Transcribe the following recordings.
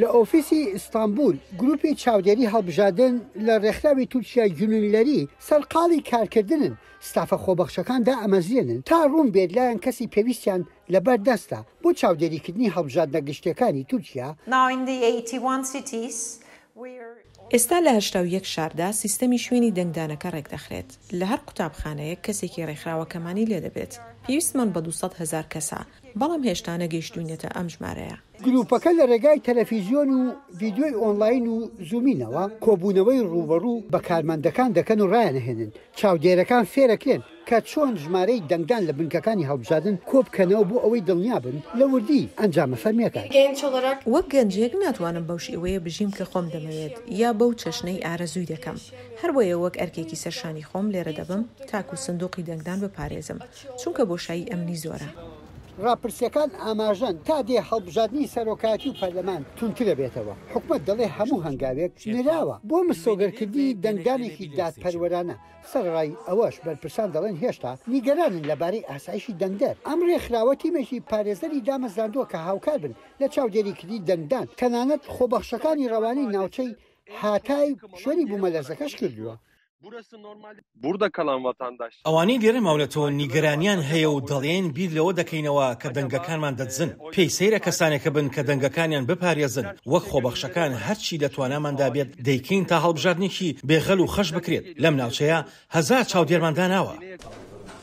لە ئۆفیسی ئیستانبول، گروپی چاودێری هەڵبژاردن لە ڕێکخراوی تورکیا گونوللەری سەرقاڵی کارکردنن، ستافە خۆبەخشەکان دائەمەزرێنن تا ڕوون بێت لایان کەسی پێویستیان لەبەر دەستە بۆ چاودێریکردنی هەڵبژاردنە گشتیەکانی تورکیا. ئێستا لە 81 شاردا سیستەمی شوێنی دەنگدانەکە ڕێکدەخرێت، لە هەر قوتابخانەیەک کەسێکی ڕێکخراوەکەمانی لێدەبێت، پێویستمان بە 200 هەزار کەسە، بەڵام هێشتا نەگەیشتووینەتە ئەم ژمارەیە. گرووپەکە لە رێگای تەلەفیزیۆن و ڤیدیۆی ئۆنلاین و زوومینەوە کۆبوونەوەی رووبەڕوو بە کارمەندەکان دەکەن و رایانەهێنن، چاودێرەکان فێرەکرێن کە چۆن ژمارەی دەنگدان لە بنکەکانی هەڵبژاردن کۆبکەنەوە بۆ ئەوەی دڵنیابن لە وردیی ئەنجامە فەرمییەکان. وەک گەنجێک ناتوانم بەو شێوەیە بژیم کە خۆم دەمەوێت یا بەو چەشنەی ئارەزووی دەکەم، هەربۆیە وەک ئەرکێکی سەرشانی خۆم لێرە دەبم تاکو سندوقی دەنگدان بپارێزم. چونکە بۆشایی ئەمنی زۆرە. ڕاپرسییەکان ئاماژەن تا دێ هەڵبژاردنی سەرۆکایەتی و پەرلەمان توندترەبێتەوە، حکومەت دەڵێ هەموو هەنگاوێک نراوە بۆ مسۆگەرکردنی دەنگدانێکی دادپەروەرانە، سەرەڕای ئەوەش بەرپرسان دەڵێن هێشتا نیگەرانن لەبارەی ئاسایشی دەنگدەر. ئەم ڕێکخراوە تیمێکی پارێزەری دامەزراندووە کە هاوکار بن لە چاودێریکردنی دەنگدان، تەنانەت خۆبەخشەکانی ڕەوانەی ناوچەی هاتای شوێنی بوومەلەرزەکەش کردووە. ئەوانەی لێرە ماونەتەوە نیگەرانیان هەیە و دەڵێن بیر لەوە دەکەینەوە کە دەنگەکانمان دەدزن. پێی سەیرە کەسانێک هەبن کە دەنگەکانیان بپارێزن. وەک خۆبەخشەکان هەرچی لە تواناماندا بێت دەیکەین تا هەڵبژاردنێکی بێ غەل و خەش بکرێت. لەم ناوچەیە 1000 چاودێرمان داناوە.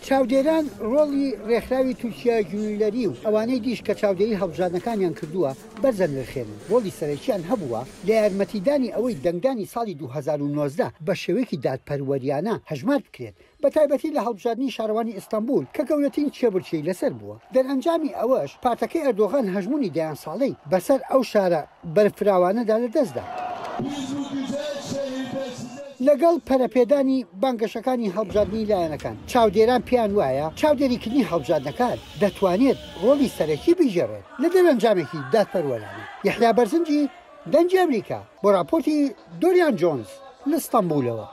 چاودێران ڕۆڵی ڕێکخراوی تورکیا گونوللەری و ئەوانەی دیش کە چاودێری هەڵبژاردنەکانیان کردووە بەرز دەنرخێنن، ڕۆڵی سەرەکیان هەبووە لە یارمەتیدانی ئەوەی دەنگدانی ساڵی 2019 بە شێوەیەکی دادپەروەریانە هەژمار بکرێت، بەتایبەتی لە هەڵبژاردنی شارەوانی ئیستەنبوول کە گەورەترین کێبڕکێی لەسەر بووە. دەرئەنجامی ئەوەش پارتەکەی ئەردۆغان هەژموونی دەیان ساڵەی بەسەر ئەو شارە بەرفراوانەدا لەدەستدا. لەگەڵ پەرەپێدانی بانگەشەکانی هەڵبژاردنی لایەنەکان، چاودێران پێیان وایە چاودێریکردنی هەڵبژاردنەکان دەتوانێت ڕۆڵی سەرەکی بگێڕێت لە دەرئەنجامێکی دادپەروەرانە. یەحیا بەرزنجی، دەنگی ئەمریکا، بۆ ڕاپۆرتی دۆریان جۆنز لە ستەنبوولەوە.